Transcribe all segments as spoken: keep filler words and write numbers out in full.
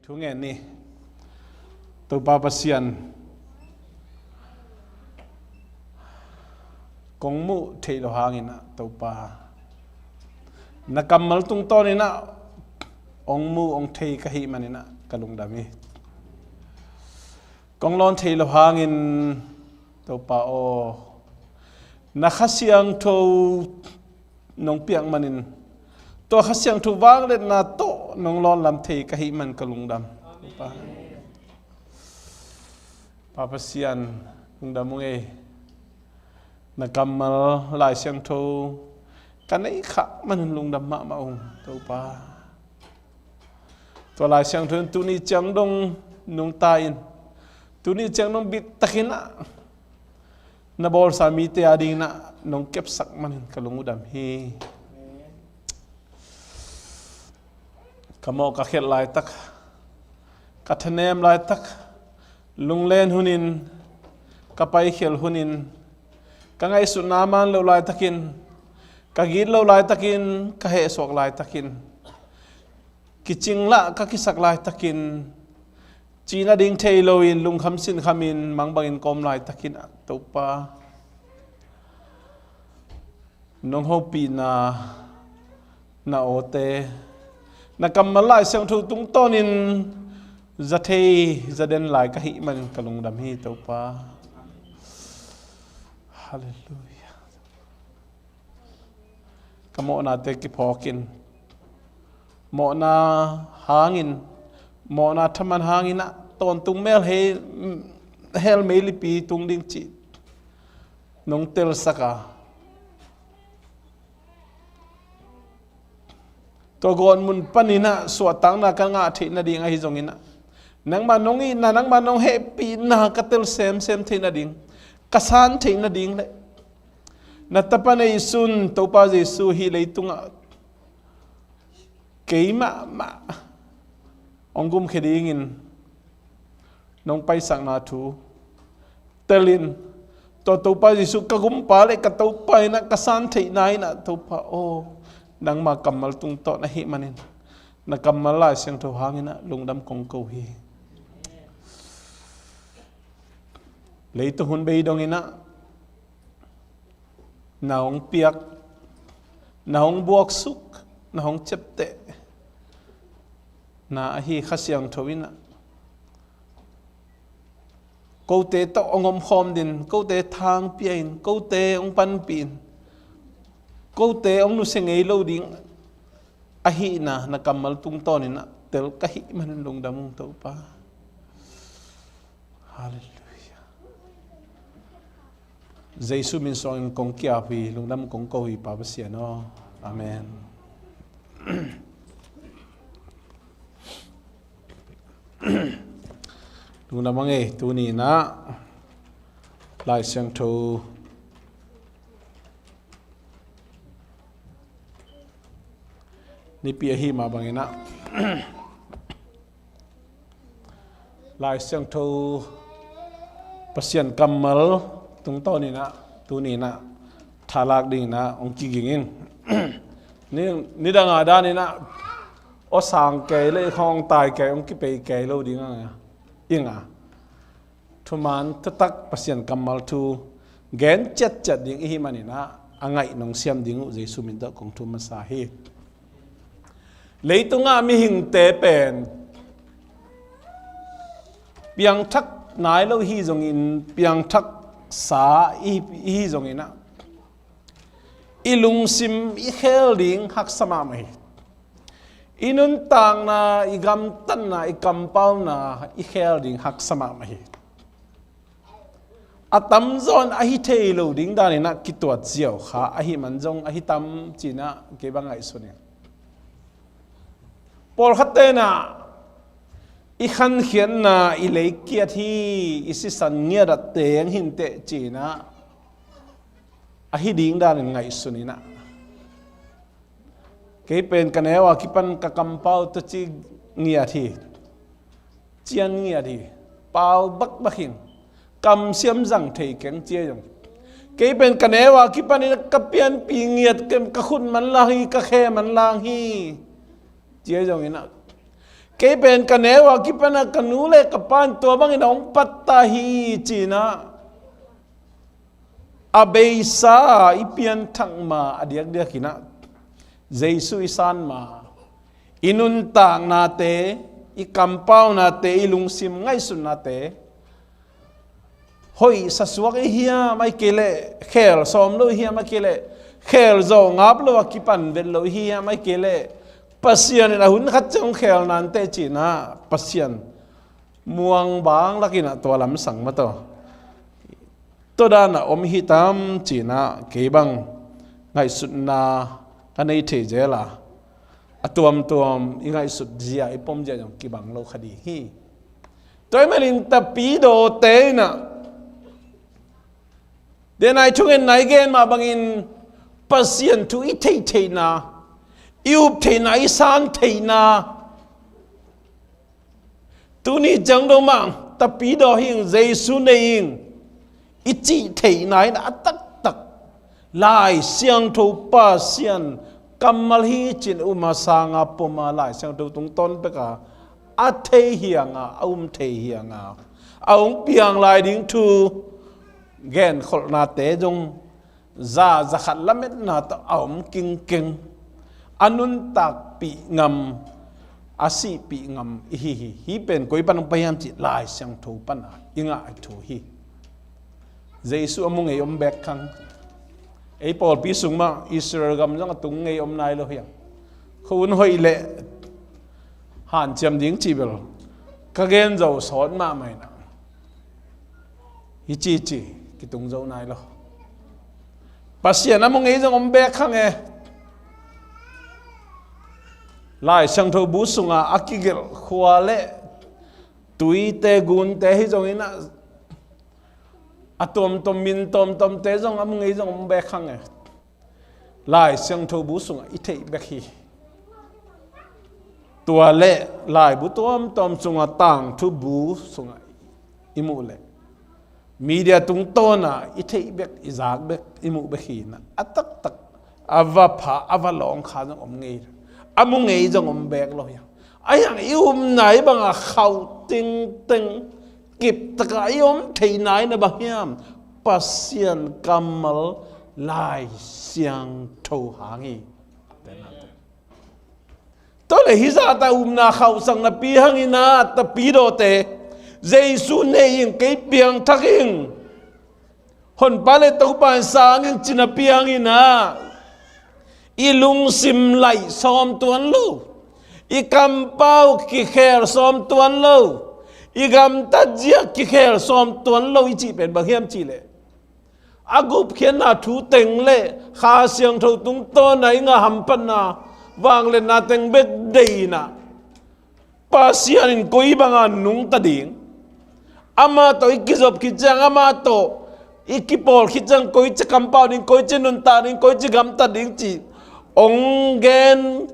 Thu ngen ni. Topa Pasian, kong muh theih loh hangin ah Topa, na kammal tungtawnin ah hong muh hong thei ka hih manin ah ka lungdam hi. Kong lawn theih loh hangin Topa aw, na Kha Siangtho nong piak manin, tua Kha Siangtho vangliatna tawh nong lawnlam thei ka hih man ka lungdam. Topa, Pa Pasian, lungdam ung ei. Na kammal Lai Siangtho ka neih khak manin lungdam mahmah ung Topa. Tua Lai Siangtho in tuni ciang dong nungta in, tuni ciang dong bittakin ah na bawlsa mite a dingin ah nong kepsak manin ka lung uh dam hi. Ka mawh ka khelh laitak, ka thanem laitak, lunglen hunin, ka paikhel hunin, ka ngaihsutna man loh laitakin, ka git loh laitakin, ka hehsuak laitakin, kicing lah ka kisak laitakin, cih nading thei loin lungkham sinkhamin mangbangin ka om laitakin ah Topa, nong hopihna na awte, na kammal Lai Siangtho tungtawnin za thei za den lai ka hih manin ka lungdam hi Topa. Halleluiah. Ka mawhnate kiphawkin, mawhna hangin, mawhna thaman hangin ah tawntung mel hel, hel meilipi tung ding cih nong telsak a, tua gawtmun panin ah suahtakna ka ngah theih nading ahi zongin ah, nangmah nong itna, nangmah nong hehpihna ka tel semsem theih nading, ka san theih nading le na Tapa neisun Topa Jesu hih leitungah keimah mah hong gumkhia dingin nong paisakna thu telin, tua Topa Jesu ka gumpa le ka Topa in ah ka san theihna in ah Topa aw, nangma kammal tungtawn ahih manin na kammal Lai Siangtho hangin ah lungdam kong ko hi. Leitung hun bei dongin ah na hong piak, na hong buaksuk, na hong ciapteh na ahi Kha Siangtho in ah kote tawh hong omkhawm din, kote thang pia in, kote hong panpih in, kote hong nusia ngei lo ding ahihna na kammal tungtawn in ah tel ka hih manin lungdam ung Topa. Halleluiah. Jesu min suangin kong ki-ap hi, lungdam kong ko hi Pa Pasian aw. Amen. Lungdam a ngei, tuni in ah Lai Siangtho nipi ahi mah bangin ah Lai Siangtho Pasian kammal tungtawn in ah tuni in ah thalak dingin ah hong kiging in. Ni, nidang a danin ah aw sang kei le i khawng tai kei hong kipei kei lo ding a, ing a, thuman thutak Pasian kammal thu gen ciatciat ding i hih manin ah a ngaih nong siam ding uh Jesu min tawh kong thum masa hi. Leitungah mihingte pen piangthak nai lo hi zongin, piangthaksa i, i hi zongin ah i lungsim i khel ding haksa mahmah hi. I nuntakna, i gamtatna, i kampauna i khel ding haksa mahmah hi. A tamzaw in ahi thei lo ding danin ah kituat ziau kha ahih man zong ahi tam ci-in ah kei bang ngaihsun ing. Pawlkhat ten ah i khankhiatna i leikiat hi, i sisan ngiat ah teng hi inteh ci-in ah ahi ding danin ngaihsun in ah, kei pen ka neu a kipan ka kampau tawh ci ngiat hi, cian ngiat hi, pau bakbak hi, kamsiam zang thei keng ci-a zong, kei pen ka neu a kipan in ka pianpih ngiat keng, ka khut manlang hi, ka khe manlang hi ci-a zongin ah, Kei pen ka neu a kipan a ka nu le ka pa in tua bangin a hong patta hi ci-in ah, a beisa i pianthak ma a diakdiakin ah Jesu i san ma, i nuntaknate, i kampaunate, i lungsim ngaihsutnate, hoih sasuak i hiam, ahih kei leh khel sawm lo i hiam, ahih kei leh khel zawh ngap lo a kipan vet lo i hiam, ahih kei leh Pasian in a hun khat ciang khel nante ci-in ah Pasian muang bang lakin ah tua lamsang mah tawh tua dan a om hi tam ci-in ah kei bang ngaihsutna ka nei thei zel a, a tuamtuam i ngaihsut zia, i pom zia zong kibang lo kha ding hi. Tua ahih manin tapidawte in ah, denai thungen nai gen mah bangin Pasian thu i theih theihna, i up theihna, i san theihna, tuni ciang dong mah tapidaw hi ing, Jesu nei ing i cih theihna in a taktak Lai Siangtho Pasian kammal hi ci-in um a, sang a, pom a, Lai Siangtho tungtawn pek a, a thei hi ing a, a um thei hi ing a, a hong piang lai ding thu genkholhnate zong za, za khat lametna tawh a om kingkeng, a nuntakpih ngam, a sihpih ngam i hi hi. Hih pen koi pan hong pai hiam cih Lai Siangtho pan a i ngah thu hi. Jesu a mu ngei om bek kha ing. Ei pawlpi sung mah Israel gam zong a tung ngei om nai lo hi a, khuahun hoih leh hanciam ding cih bel ka gen zo sawt mahmah in ah, hi ci ci kitung zo nai lo. Pasian a mu ngei zong om bek kha ing e. Lai Siangtho bu sungah a kigelh khua le tuite, gunte hi zongin ah, a tuamtuam, min tuamtuamte zong a mu ngei zong om bek kha ing e. Lai Siangtho bu sungah i theih bek hi. Tua le laibu tuamtuam sungah, tangthu bu sungah i muh leh media tungtawn a i theih bek, i zak bek, i muh bek hi in ah, a taktak a va pha, a va lawng kha zong om ngei, a mu ngei zong om bek lo hi a. Ahi hang i upna i bang a khauh tengteng, kiptak a i om theihna in ah bang hiam? Pasian kammal Lai Siangtho hang hi. Tua leh hih zah a upna khauhsak napi hangin ah tapidawte, Jesu nei ing, kei piangthak ing, Honpa le Topa in sang ing ci napi hangin ah, i lungsim laih sawm tuan lo, i kampau kikhel sawm tuan lo, i gamtat zia kikhel sawm tuan lo i cih pen bang hiam cih leh, a gupkhiatna thu teng le Kha Siangtho tungtawn a i ngah hamphatna, vangliatna teng bek deih in ah, Pasian in koi bang a nungta ding, amah tawh i kizop khit ciang, amah tawh i kipawl khit ciang, koici kampau ding, koici nuntak ding, koici gamtat ding cih hong gen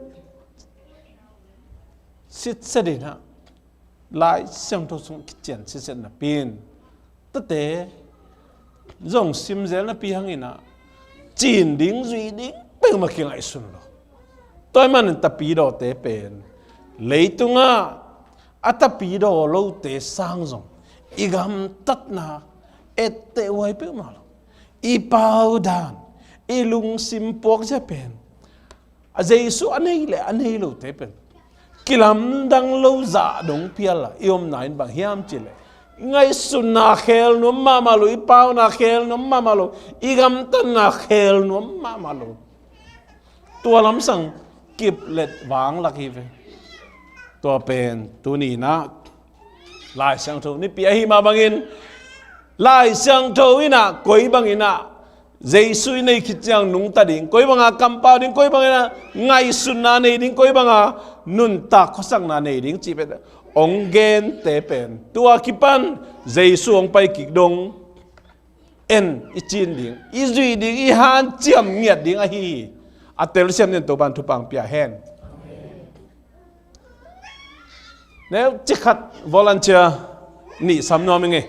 sitset in ah, Lai Siangtho sung kician sitset napi in, tate zong sim zel napi hangin ah, cin ding, zuih ding peuhmah kingaihsun lo. Tua ahih manin tapidawte pen leitungah a tapidaw lote sang zong i gamtatna etteh huai peuhmah lo. I pau dan, i lungsim puakzia pen, a Jesu a nei le a nei lote pen kilamdang lo zah dong phial a i omna in bang hiam cih leh, i ngaihsutna khel nuam mahmah lo, i pauna khel nuam mahmah lo, i gamtatna khel nuam mahmah lo. Tua lamsang kiplet vanglak hi ve. Tua pen tuni in ah Lai Siangtho Nipi ahih mah bangin, Lai Siangtho in ah koi bangin ah Jesu i nei khit ciang nungta ding, koi banga kampau ding, koi bangin ah ngaihsutna nei ding, koi banga nuntak khuasakna nei ding cih pen hong gente pen, tua kipan Jesu hong pai kik dong en i cin ding, i zuih ding, i hanciam ngiat ding ahi hi. A telsiam dingin Topa'n thupha hong pia hen. Neu cikhat volunteer nih sam nuam ing ei.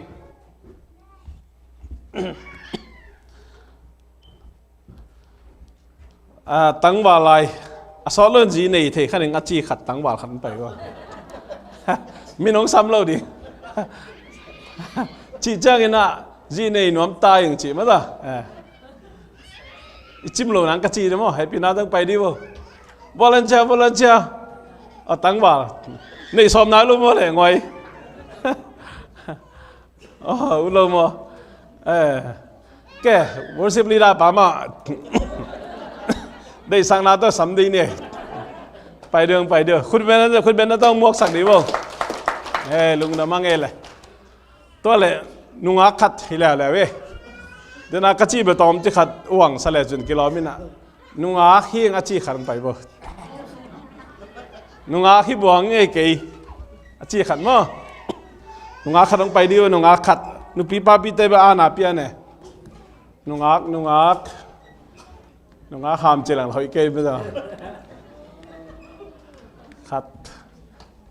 A, tangval lai a sawt lo in zi nei thei kha ning, a ci khat tangval khat in pai ua. Min hong sam lo ding. Cih ciangin ah, zi nei nuam ta ing cih mah ta. Eh. I cim lo nang ka ci ding maw, hehpihna tawh pai ding maw. Volunteer, volunteer. A tangval. Nei sawm nai lo maw leh ngoi. Oh, u lo maw. Eh. Ke, worship leader pa mah. Deihsakna tawh sam ding ni. Pai ding, pai ding. Khutbetna, khutbetna tawh muaksak ding maw. Eh, lungdam a ngei le. Tua leh nungak khat hi leuleu e. Dena ka cih bia tawm ci khat uang sa le cun kilawm inah. Nungak hi ing a ci khat hong pai bo. Nungak hi buang ngei kei. A ci khat maw. Nungak khat hong pai ding uh, nungak khat. Nupi papite bia ana pia ne. Nungak, nungak. Nungak ham ci lang hoih kei bia. Khat.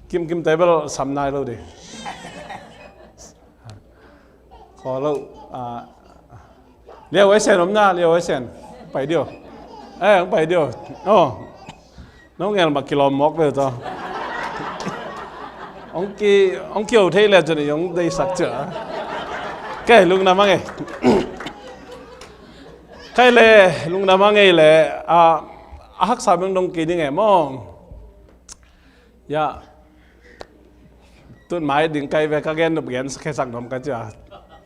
Kim kim table sam nai lo ding. Khaw lo, ah, Liau Wai Sen om na, Liau Wai Sen. Pai ding uh. Eh, hong pai ding uh. Oh. Nong ngel mah kilawm mawk ve tawh. Hong ki, hong kio thei le cun i hong deisak cia. Ke, lungdam a ngei. Kai le, lungdam a ngei le, ah, a haksa beng dong kei ding e maw. Ya. Tun mai ding kai ve ka gen nup gen sa khe sak nuam ka cia.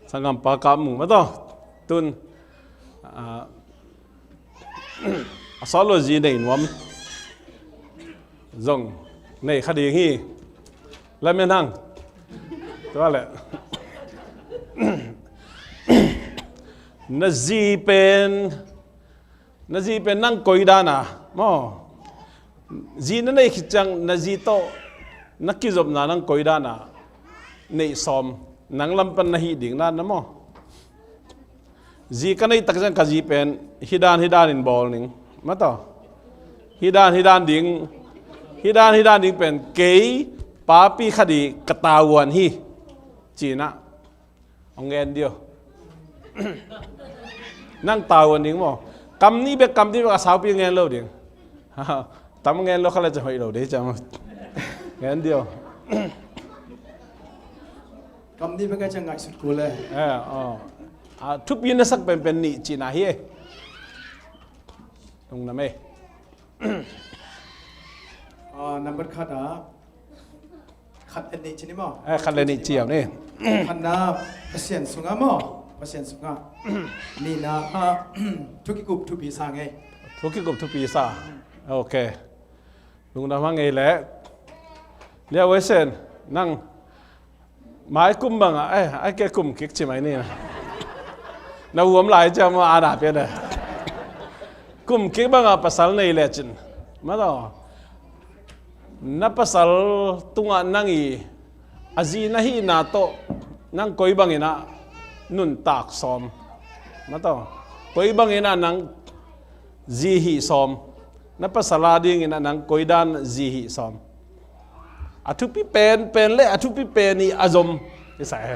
Sanggampa ka mu mah tawh. Tun, ah, a sawt lo zi nei nuam. Zong nei kha ding hi. Lamen hang. Tua le. Na zi pen Na zi pen nang koi dan a maw? Zi na neih khit ciang na zi tawh na kizopna nang koi dan a neih sawm, nang lam pan na hih ding dan na maw? Zi ka neih tak ciang ka zi pen hih dan, hih dan in bawl ning. Mataw. Hih dan, hih dan ding. Hih dan, hih dan ding pen kei papi khat i ka tavuan hi. Ci-in ah. Hong gen ding uh. Nang tavuan ding maw? Kam nih bek, kam nih bek a saupi ngen lo ding. Tam ngen lo kha le ciang hoih lo ding ciang. Ngen ding uh. Kam nih bek a ciang ngaihsut kul e. Eh, aw. A, thupi na sak penpen nih cihna hi e. Lungdam e. Ah, number khat ah, khat le nih ci ni maw? Eh, khat le nih ci au ni. Khatna Pasian sungah maw? Pasian sungah. Nihna ah, thu kikup thupi sa ngei. Thu kikup thupi sa. Ok. Lungdam a ngei leh. Liau Wai Sen, nang Mai kum bangah, eh, ai ke kum kik ci mai ni na. Na huam lai ciang maw ana pian eh. Kum kik bangah pasal nei lecin. Mataw. Na pasal tungah nang i a zi na hihna tawh nang koi bangin ah nuntak sawm. Mataw. Koi bangin ah nang zi hih sawm. Na pasal a dingin ah nang koi dan zi hih sawm. A thupi pen, pen le a thupi pen i a zom. I sa e.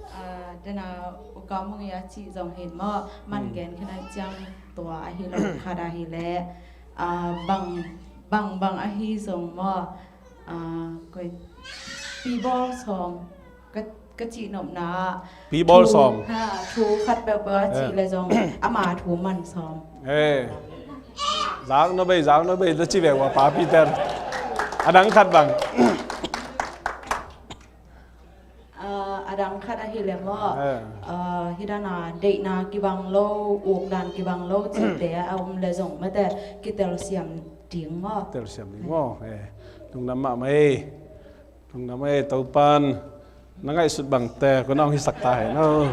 Ah, dena uka mungi a cih zong hin maw, man gen khin a ciang tua ahi lo khat ahi le, ah, bang, bang, bang ahi zong maw, ah, koi, pi bawl sawm. Ka, ka cih nopna ah. Pi bawl sawm. Ha, thu khat peuhpeuh a cih le zong ama thu man sawm. Eh. Zak no bei, zak no bei, na ci ve ua pa Peter. A dang khat bang. Ah, a dang khat ahi le maw. Eh. Ah, hih dana deihna kibang lo, ukdan kibang lo, cihte a om le zong mate kitelsiam ding maw. Telsiam ding maw. Eh. Lungdam mahmah ei. Lungdam ei, Topan na ngaihsut bangte kua na hong hisak ta hen aw.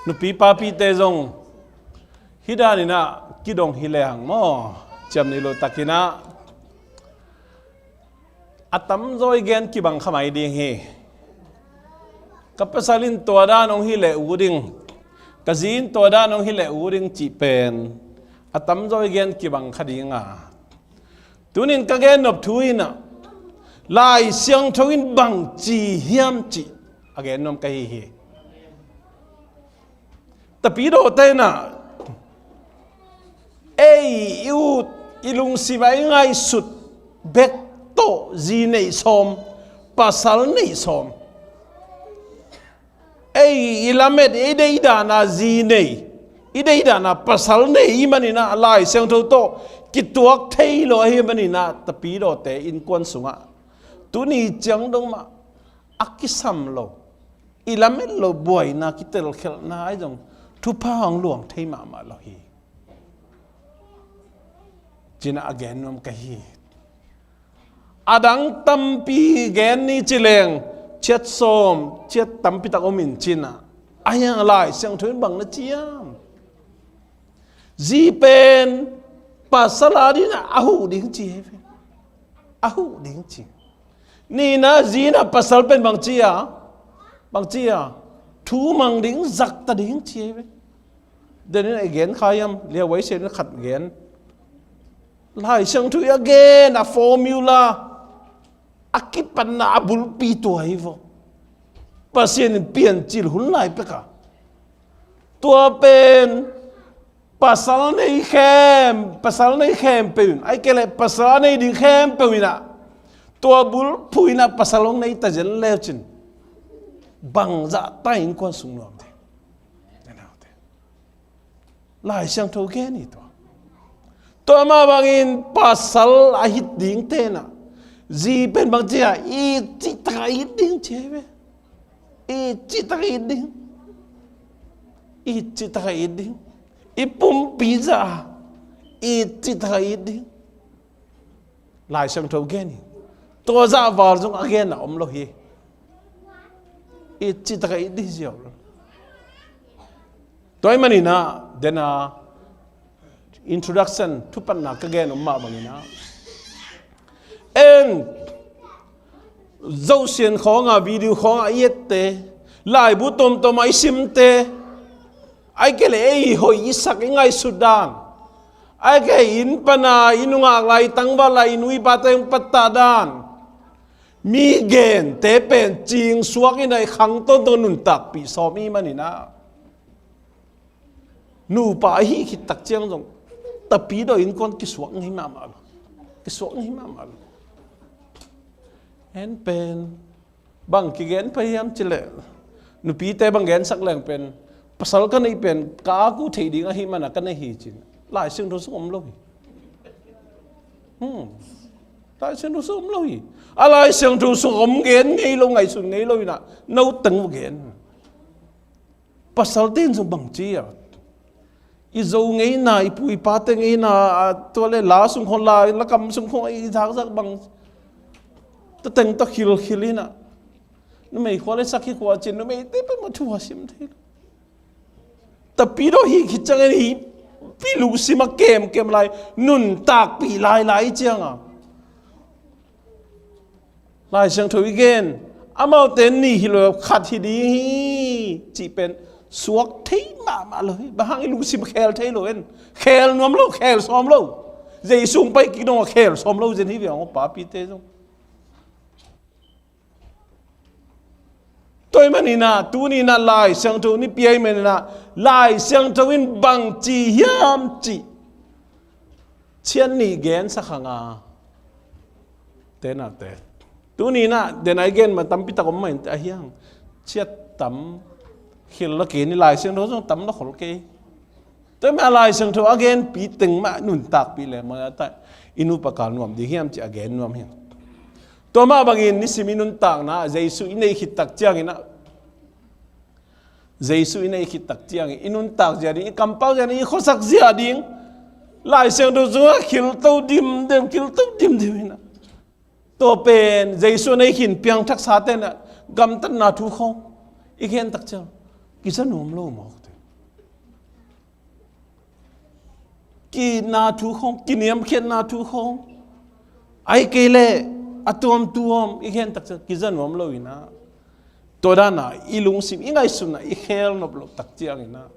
Nupi papite zong hih danin ah kidong hi lehang maw, ciamnuih loh takin ah a tamzaw i gen kibang kha mai ding hi. Ka pasal in tua dan hong hi leh ut ding, ka zi in tua dan hong hi leh ut ding cih pen a tamzaw i gen kibang kha ding a, tunin ka gen nop thu in ah Lai Siangtho in bang ci hiam cih a gen nuam ka hi hi. Tapidawte in ah Ei i ut, i lungsim a i ngaihsut bek tawh zi nei sawm, pasal nei sawm. Ei i lamet, i deidana zi nei, i deidana pasal nei i maninah Lai Siangtho tawh kituak thei lo ahi maninah Tapidawte innkuan sungah tuni ciang dong mah a kisam lo, i lamet lo buaina kitelkhelhna ahi zong thupha hong luang thei mahmah lo hi. Cinah a gen nuam ka hi. A dang tampi gen ni ci leng, ciat sawm, ciat tampi tak om in cinah. A hiang Lai Siangtho in bang na ciam? Zi pen pasal a dinah a huh ding ci hi ve. A huh ding ci. Nina zinah pasal pen bang ci a? Bang ci a? Thu mang ding, zakta ding ci hi ve. Denin a gen kha hiam, liawai sen khat gen. Lai Siangtho i a gen a formula, a kipatna a bulpi tua hi vo. Pasian in piancil hun lai peka tua pen pasal nei khem, pasal nei khempeuh in, ai kei leh pasal a nei ding khempeuh inah tua bulphuh inah pasal hong nei ta zen leucin bangzah ta innkuan sung nuam ding. Lai Siangtho gen hi tua. Tua mah bangin pasal a hih ding tenah zi pen bang ci a, i cih takah it ding ci hi ve. I cih takah it ding. I cih takah it ding. I pumpi zah a i cih takah it ding. Lai Siangtho gen hi. Tua zah val zong a genna om lo hi. I cih takah it ding ziau lo. Tua hi maninah dena introduction thupatna ka gen om mah banginah, en, zosian khawngah, video khawngah i ette, laibu tomtoma i simte, ai kei leh ei hoih i sak i ngaihsut dan, ai kei inn pana i nungak lai, i tangval lai, i nu i pate hong pattah dan, mi gente pen cingsuak inah i khang tawntung nuntakpih sawm i maninah nupa ahi khit tak ciang zong Tapidaw innkuan kisuak ngei mahmah lo. Kisuak ngei mahmah lo. En pen bang kigen pah hiam ci leh, nupite bang gensak leng pen, pasal ka neih pen ka aku theih ding ahih mana ka nei hi cin. Lai Siangtho sung om lo hi. Hmm. Lai Siangtho sung om lo hi. A Lai Siangtho sung om gen ngei lo, ngaihsun ngei lo inah no teng uh gen. Pasalte in zong bang ci a, i zo ngeina, i pu i pate ngeina, a, tua le la sung khong, la, lakam sung khong i zakzak bang, tateng tawh khilkhil inah, numei khua le sakhi khua cin numeite peuhmah thu a sim thei lo. Tapidaw hih khit ciangin hih pi lungsim a kemkem lai, nuntakpih lailai cianga Lai Siangtho i gen, amaute nih hi lo, khat hi ding hi cih pen suak thei mahmah lo hi. Bang hang, i lungsim khel thei lo en. Khel nuam lo, khel sawm lo. Jesu hong pai kik dongah khel sawm lo zen hi ve, hong pate zong. Tua hi maninah tuninah Lai Siangtho nipi ahi maninah Lai Siangtho in bang ci hiam cih ciat nih gensak hang a, tenate. Tuninah dena i gen mah tampi tak om mah inteh, a hiang ciat tam khil lo kei ni, Lai Siangtho zong tam lo khol kei. Tua mah Lai Siangtho a genpi teng mah nuntakpih leh mah ta, i nupa kal nuam ding hiam cih a gen nuam hi. Tua mah bangin nisim i nuntakna Jesu i neih khit tak cianginah, Jesu i neih khit tak ciangin i nuntak zia ding, i kampau zia ding, i khuasak zia ding Lai Siangtho sungah khilto dimdem, khilto dimdem inah, tua pen Jesu a neih khin piangthaksa tenah gamtatna thu khong i gen tak ciang kiza nuam lo mawk te. Ki-itna thu khong, kiniamkhiatna thu khong, ai kei leh a tuamtuam i gen tak ciang kiza nuam lo inah, tua dana i lungsim, i ngaihsutna i khel nop loh tak cianginah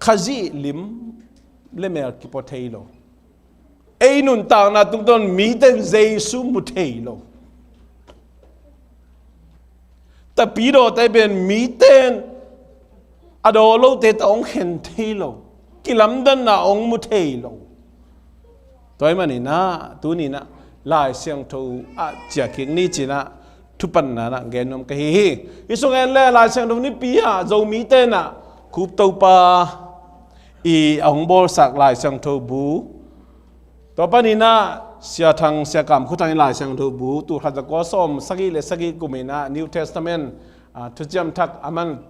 Khazih lim le mel kipua thei lo. Ei nuntakna tungtawn mite in Jesu mu thei lo. Tapidawte pen mite in a daw lote tawh hong khen thei lo. Kilamdanna hong mu thei lo. Tua ahih maninah tuninah Lai Siangtho ah ciahkik ni cinah thupanna nah gen nuam ka hi hi. Hi sung en le Lai Siangtho nipi ah Zomite nah Khup Topa i a hong bawlsak Lai Siangtho bu, tua paninah Sia Thang, Sia Kam Khup Thang i Lai Siangtho bu tul khat za kua sawm sagih le sagih kuminah New Testament, ah, Thuciam Thak a man,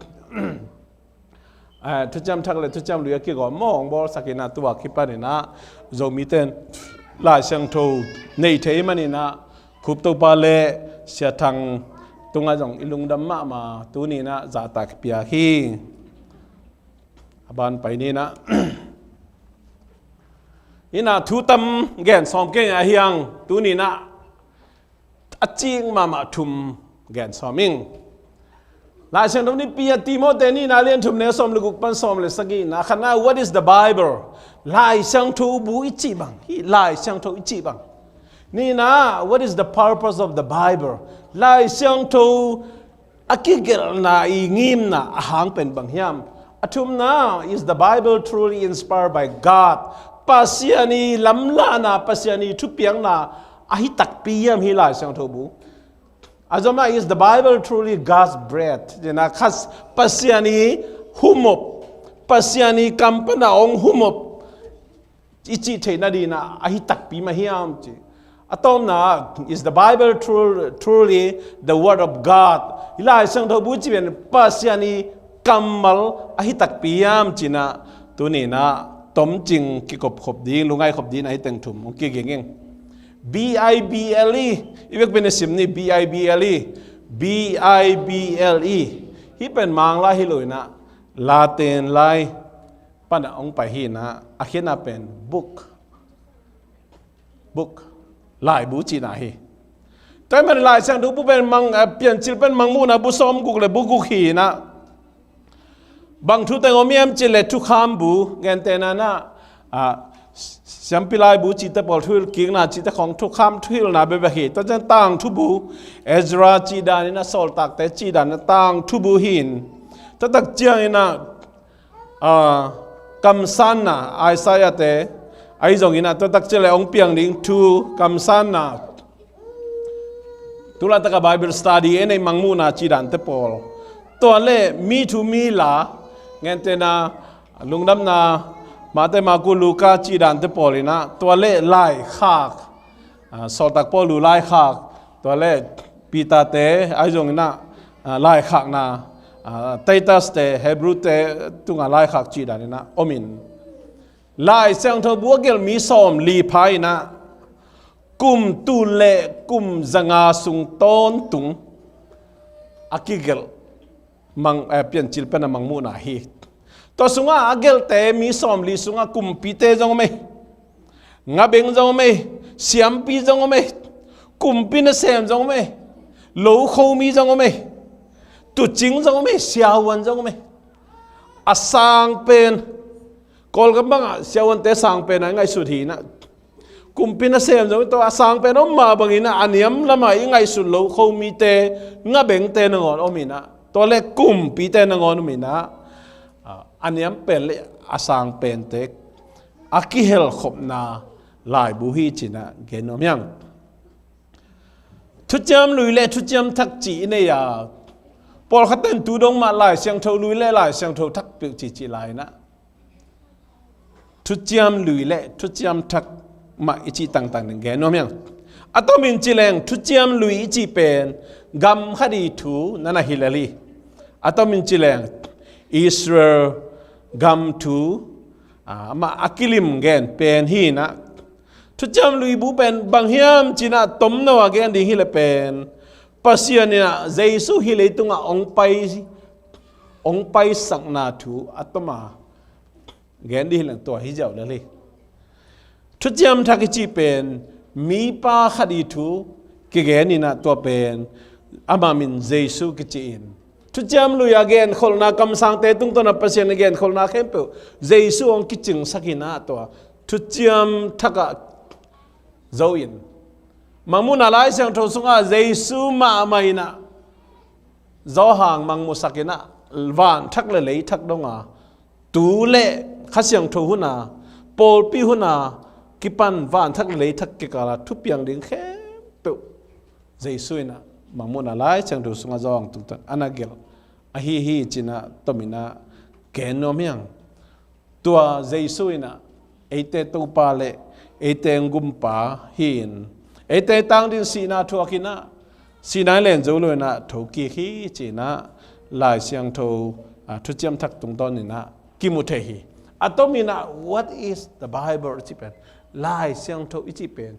ah, Thuciam Thak le Thuciam Lui a kigawm maw hong bawlsakinah tua kipaninah Zomite in Lai Siangtho nei thei maninah Khup Topa le Sia Thang tungah zong i lungdam mahmah tuninah zahtak piak hi. A ban pai ninah inah thu tam gen sawm keng a hiang tuninah a cing mahmah thum gen sawm ing. Lai Siangtho nipi ah Timote nihna lian thum neu sawm le guk pan sawm le sagihna khatna, what is the Bible? Lai Siangtho bu i cih bang hi, Lai Siangtho i cih bang. Nihna, what is the purpose of the Bible? Lai Siangtho a kigelhna i ngimna a hang pen bang hiam? A thumna, is the Bible truly inspired by God? Pasian i lamlahna, Pasian i thupiakna ahi takpi hiam hi Lai Siangtho bu? A zomna, is the Bible truly God's breath? Zina khas Pasian i humop, Pasian i kam pana ong humop i cih theihna dina ahi takpi mah hiam ci. A tawpna, is the Bible tru-, truly the word of God? I Lai Siangtho bu cih pen Pasian i kammal ahi takpi hiam cinah tuninah tomcing kikopkhop ding, lungngaihkhop ding ahi teng thum hong kiging ing. B I B L E, i vekpi na sim ni, B I B L E, B I B L E. Hih pen Mangla hi lo inah Latin lai pana hong pai hinah a khiatna pen book, book, laibu cihna hi. Tua ahih manin Lai Siangtho bu pen mang, eh, Piancil pen Mangmuhna bu sawm guk le bu guk hinah bang thu teng om hiam cih le thukham bu, gentehna nah, ah, siampi laibu cihte pawl, thuhilhkikna cihte khawng thukham thuhilhna bekbek hi. Tua ciang tangthu bu, Ezra cih daninah, Sawltakte cih daninah tangthu bu hi in, tua tak cianginah, ah, kamsanna, Isaiah te, ahi zonginah tua tak ciang le hong piang ding thu kamsanna, tu laitakah Bible study ei nei, Mangmuhna cih dante pawl, tua le mi thu mi la, gentehna Lungdamna, Mate, Marku, Luka cih dante pawl inah, tua le laikhak, ah, Sawltak Paul' laikhak, tua le Peter te ahi zonginah, ah, laikhakna, ah, Titus te, Hebrew te tunga laikhak cih daninah om in, Lai Siangtho bu a gelh mi sawmli pha inah kum tul le kum zanga sung tawntung a kigelh Mang, eh, Piancil pen a Mangmuhna hi. Tua sungah a gelhte mi sawmli sungah kumpite zong om ei, ngabeng zong om ei, siampi zong om ei, kumpi nasem zong om ei, lokhomi zong om ei, tuucing zong om ei, siavuan zong om ei. A sang pen, Kawlgam bangah siavuante sang pen a i ngaihsut hi inah, kumpi nasem zong tua a sang pen om mah bangin ah, a niam lamah i ngaihsut lokhomite, ngabengte nangawn om inah, tua le kumpite nangawn om inah, a, a niam pen le a sang pente a kihelkhopna laibu hi cinah gen nuam hiang. Thuciam Lui le Thuciam Thak ci i nei a, pawlkhatte in tu dong mah Lai Siangtho Lui le Lai Siangtho Thak peuh ci ci lai inah, Thuciam Lui le Thuciam Thak mah i cih tangtang ding gen nuam hiang. A tomin ci leng Thuciam Lui i cih pen gam khat i thu na na hi lel hi. A tomin ci leng Israel gam thu, a, amah a kilim gen pen hi inah, Thuciam Lui bu pen bang hiam cinah tomno a gen ding hi le pen, Pasian inah Jesu hih leitungah ong pai, ong paisakna thu a toma gen dih hi leng tua hi ziau lel hi. Thuciam Thak i cih pen mipa khat i thu kigen inah, tua pen ama min Jesu kici in, Thuciam Lui a genkholhna, kamsangte tungtawn a Pasian a genkholhna khempeuh Jesu hong kicingsak inah, tua Thuciam Thak ah zo in, Mangmuhna Lai Siangtho sungah Jesu mahmah inah Johan mangmuhsak inah, van thak le lei thak donga, tu le Kha Siangtho huna, pawlpi huna, kipan vanthak le leithak kikala thupiang ding khempeuh Jesu in ah mangmuhna Lai Siangtho sungah zawng tungtawn a na gelh ahi hi ci-in ah tomin ah gen nuam hi hang. Tua Jesu in ah eite Topa le eite Gumpa hi-in eite tangdin sihna thuak in ah sihna i len zo lo in ah thokik hi ci-in ah Lai Siangtho, ah, Thuciam Thak tungtawn in ah kimu thei hi. A tomin ah what is the Bible i cih pen, Lai Siangtho i cih pen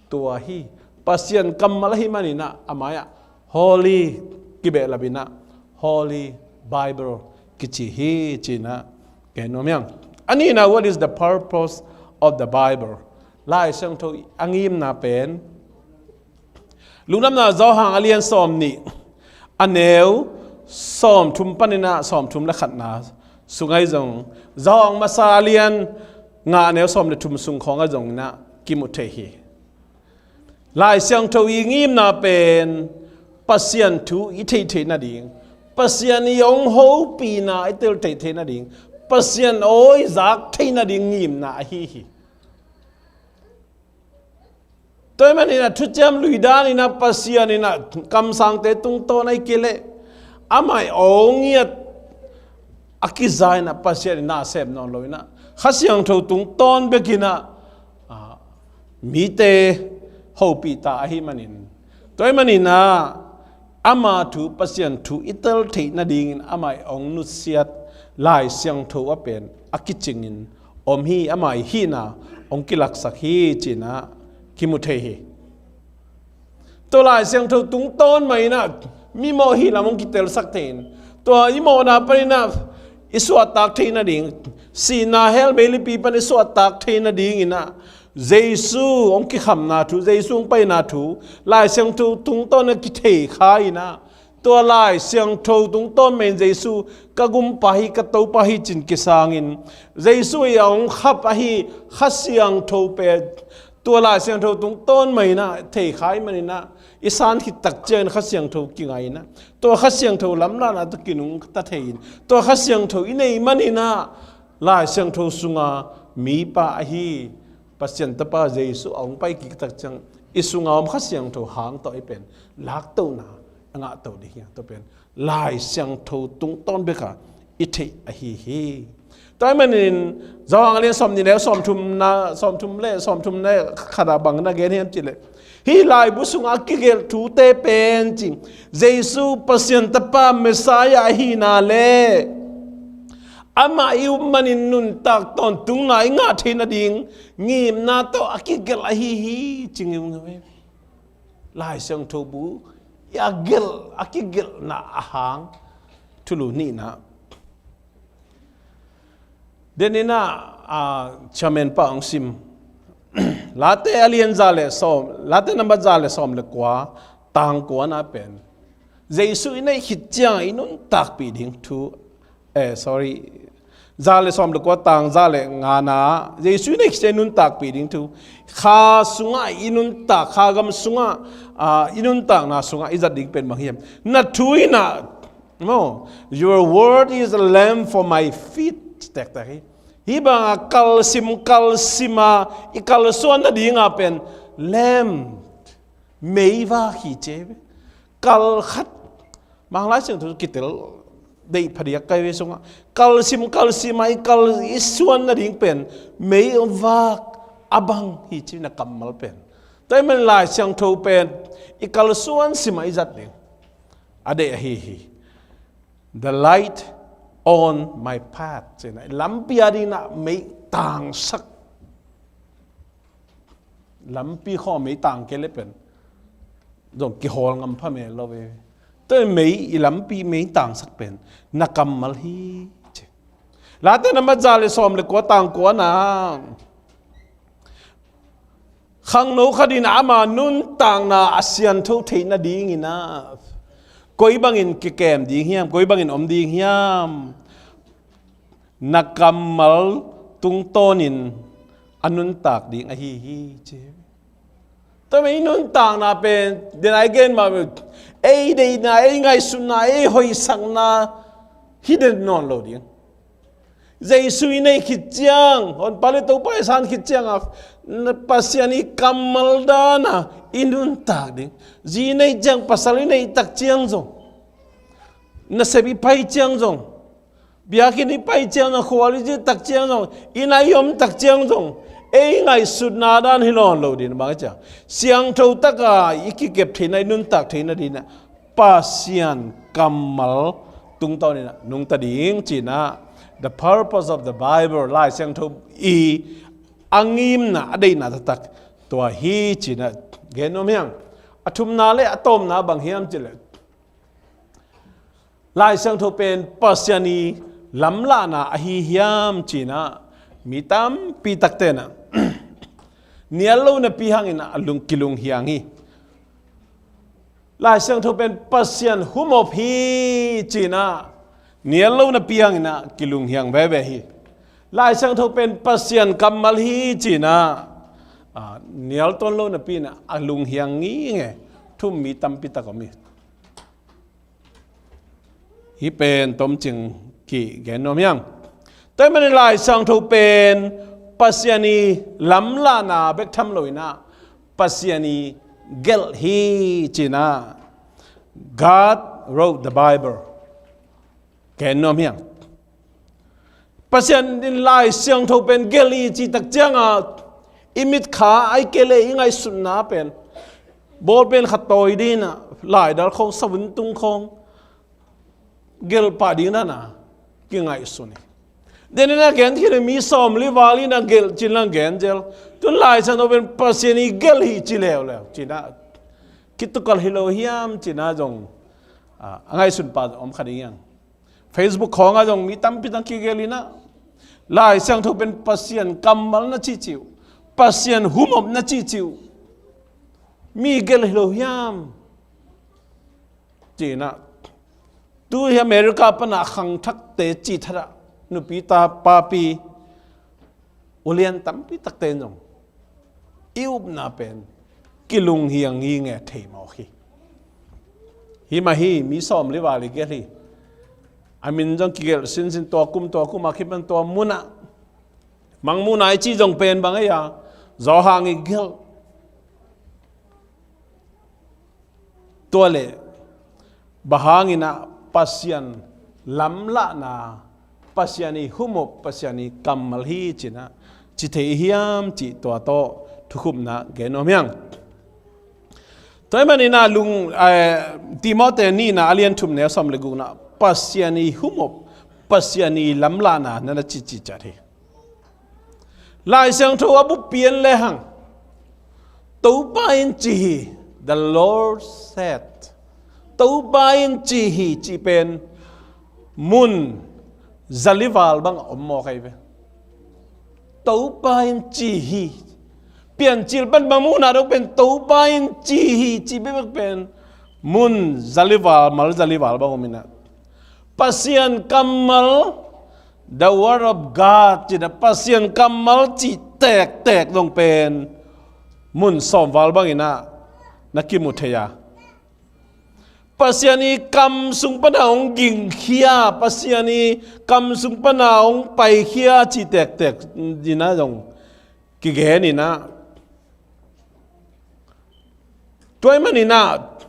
tua hi. Pasian kammal ahi manin ah a mai-ah Holy kibehlap in ah Holy Bible kici hi ci-in ah gen nuam hi hang. A nihna, what is the purpose of the Bible? Lai Siangtho a ngimna pen, Lungdamna Johan a lian sawmnih, a neu sawmthum panin ah sawmthum le khatna sung ahi zong, Johan masa a lian nga, a neu sawm le thum sung khawng ahi zong in ah kimu thei hi. Lai Siangtho i ngimna pen Pasian thu i theih theih nading, Pasian i hong hopihna i tel theih theih nading, Pasian aw i zak theih nading ngimna ahi hi. Tua ahih manin ah thuciam lui dan in ah Pasian in ah kamsangte tungtawn ahih kei leh amah i aw ngiat a kiza in ah Pasian in ah a sem nawn lo in ah Kha Siangtho tungtawn bek in ah, ah, mite hopih ta ahih manin, tua ahih manin ah ama thu, Pasian thu i tel theih nadingin amah i hong nusiat Lai Siangtho ah pen a kicingin om hi, amah i hihna hong kilaksak hi ci-in ah kimu thei hi. Tua Lai Siangtho tungtawn mah in ah mimawh hih lam hong kitelsak thei in, tua i mawhna panin ah i suahtak theih nading, sihna hell meilipi pan i suahtak theih nadingin ah Jesu hong kikhamna thu, Jesu hong paina thu Lai Siangtho tungtawn a kithei kha in ah, tua Lai Siangtho tungtawn mah in Jesu ka Gumpa hi, ka Topa hi ci-in kisangin, Jesu i a hong khap ahi Kha Siangtho pen tua Lai Siangtho tungtawn mah in ah thei kha ahih manin ah i san khit tak ciangin Kha Siangtho kingai in ah tua Kha Siangtho lamlahna tawh kinungta thei in, tua Kha Siangtho i neih manin ah Lai Siangtho sunga mipa ahi, Pasian Tapa Jesu a hong pai kik tak ciang i sunga om Kha Siangtho hang tawh i pen laktohna a ngahtoh ding hi. Tua pen Lai Siangtho tungtawn bek a i theih ahi hi. Tua ahih manin Johan a lian sawmnih le sawmthum na, sawmthum le sawmthum le khat ah bang na gen hiam cih leh, hih laibu sungah a kigelh thute pen ci, Jesu Pasian Tapa Messiah ahihna le amah i up manin nuntak tawntungna i ngah theih nading ngimna tawh a kigelh ahi hi ci ngeungeu hi. Lai Siangtho bu i a gelh, a kigelhna a hang thulu nihna. Denin ah, ah, chairman pa hong sim. Late a lian za le sawm, Late nambat za le sawm le kua, tang kuana pen Jesu i neih khit ciang i nuntakpih ding thu, eh, sorry, za le sawm le kua, tang za le ngana, Jesu i neih khit ciang i nuntakpih ding thu, kha sungah i nuntak, kha gam sungah, ah, i nuntakna sungah i zat ding pen bang hiam? Na thu in ah, no, your word is a lamp for my feet. Tektek hi. Hih banga kalsim, kalsima i kalsuan nadinga pen lamp, meivak hi ci hi. Kal khat, Manglai Siangtho kitel deih phadiak kai ve sungah kalsim, kalsima i kal i suan nading pen meivak a bang hi ci na kammal pen. Tua ahih manin Lai Siangtho pen i kalsuan simah i zat ding a deih ahi hi. The light on my path, ci-in ah lampi a dingin ah mei tangsak. Lampi khawng mei tang kei leh pen zong kihawl ngam pha mel lo ve. Tua mei, i lampi mei tangsak pen na kammal hi ci. Late nambat za le sawm le kua, tang kuana, khangno khat in ama nuntakna a siangtho theih nadingin ah koi bangin kikem ding hiam, koi bangin om ding hiam? Na kammal tungtawnin a nuntak ding ahi hi ci. Tua mei nuntakna pen, den a i gen mah, ei deihna, ei ngaihsutna, ei hoihsakna hi den nawn lo ding. Jesu i neih khit ciang, Honpa le Topa i san khit ciang a, Pasian i kammal dana i nuntak ding. Zi nei ciang, pasal i neih tak ciang zong, nasep i pai ciang zong, biakinn i pai ciang zong, khual i zin tak ciang zong, inn ah i om tak ciang zong, ei ngaihsutna dan hi lawn lo ding bang a ciang, siangtho taka i kikep theihna, i nuntak theihna dingin ah Pasian kammal tungtawn in ah nungta ding ci-in ah, the purpose of the Bible, Lai Siangtho i a ngimna, a deihna taktak tua hi ci-in ah gen nuam hi hang. A thumna le a tawpna bang hiam cih leh, Lai Siangtho pen Pasian i lamlahna ahi hiam ci-in ah mi tampi takte in ah nial lo napi hangin ah a lung, kilunghiang hi. Lai Siangtho pen Pasian humop hi ci-in ah nial lo napi hangin ah kilunghiang veve hi. Lai Siangtho pen Pasian kammal hi ci-in ah, a, nial tawn lo napi-in ah a lunghiang nginge thum mi tampi tak om hi. Hih pen tomcing kigen nuam hi hang. Tua ahih manin Lai Siangtho pen Pasian i lamlahna bek tham lo-in ah Pasian i gelh hi ci-in ah, God wrote the Bible, gen nuam hi hang. Pasian in Lai Siangtho pen gelh hi cih tak ciangin ah i mitkha, ahih kei leh i ngaihsutna pen, ball pen khat tawi dingin ah laidal khawng, savun tung khawng gelh pah ding dan a kingaihsun hi. Denin a gen khin, mi sawmli val in a gelh ci-in a gen zel. Tu-in Lai Siangtho pen Pasian i gelh hi ci leuleu ci-in ah, kitukal hi lo hiam ci-in ah zong, a, a ngaihsun pa om kha ding hi hang. Facebook khawngah zong mi tampi tak kigelh in ah, Lai Siangtho pen Pasian kammal na cihcih uh, Pasian humop na cihcih uh, mi gelh hi lo hiam ci-in ah, tu hi America pan a khangthakte cih thadah nupi ta papi ulian tampi takte in zong i upna pen kilunghiang nginge thei mawk hi. Himah hi, mi sawmli val i gelh hi. A min zong kigelh sinsin, tua kum, tua kum a kipan tua mun ah, Mangmuhna i cih zong pen bang ei a, Johan i gelh. Tua leh bang hangin ah Pasian lamlahna, Pasian i humop, Pasian i kammal hi ci-in ah ci thei hiam cih tua tawh thukhupna gen nuam hi hang. Tua ahih manin ah lung, eh, Timothy nihna a lian thum neu sawm le gukna, Pasian i humop, Pasian i lamlahna na na cihcih ciat hi. Lai Siangtho a buppi en lehang, Topa in ci hi, the Lord said. Topa in ci hi cih pen mun zali val bang a om mawk ahi ve. Topa in ci hi. Piancil pan Mangmuhna dong pen Topa in ci hi cih bekbek pen mun zali val, mal zali val bang om in ah, Pasian kammal, the word of God, ci-in ah Pasian kammal cih tektek zong pen mun sawm val bangin ah na kimu thei a, Pasian i kam sung pan a hong gingkhia, Pasian i kam sung pan a hong paikhia cih tektek in ah zong kigen in ah, tua ahih manin ah